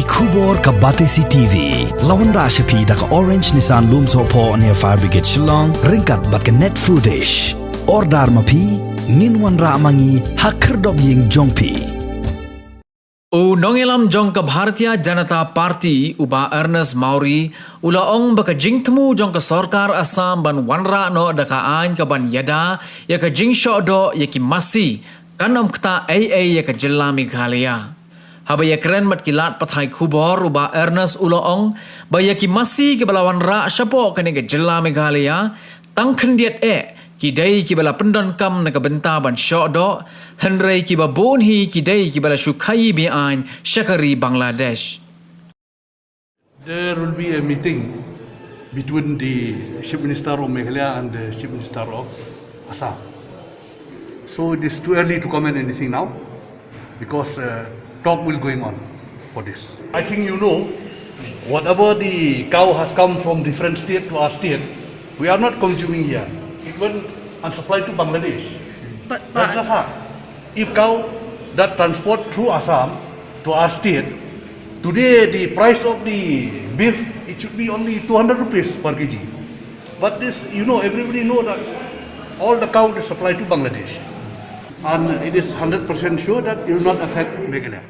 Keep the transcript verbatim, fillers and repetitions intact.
Khubor ka Batesi T V. La wanrah sha phi da ka Orange Nissan Lumsohphoh near Fire Brigade Shillong, ryngkat bad ka Net Foodish. Order ma phi, ngin wanrah ma ngi ha khyrdop ïing jong phi. U nongïalam jong ka Bharatiya Janata Party, u Bah Ernest Mawrie, u la ong ba ka jingthmu jong ka sorkar Assam ban wanrah noh da ka aiñ kaban ïada ïa ka jingshoh doh ïa ki masi kan ym ktah ei ei ïa ka jylla Meghalaya. Haba ïakren bad ki lad pathai khubor, u Bah Ernest u la ong ba ïa ki masi kiba la wanrah shapoh kane ka jylla Meghalaya, tang khyndiat eh ki dei kiba la pyndonkam na ka bynta ban shoh doh, hynrei kiba bun hi ki dei kiba la shu khaïi be-aiñ sha ka ri Bangladesh. There will be a meeting between the Chief Minister of Meghalaya and the Chief Minister of Assam. So it is too early to comment anything now because uh, talk will going on for this. I think you know, whatever the cow has come from different state to our state, we are not consuming here. It went and supplied to Bangladesh. But, That's but the fact. If cow that transport through Assam to our state, today the price of the beef, it should be only two hundred rupees per K G. But this, you know, everybody know that all the cow is supplied to Bangladesh. And it is hundred percent sure that it will not affect Meghalaya.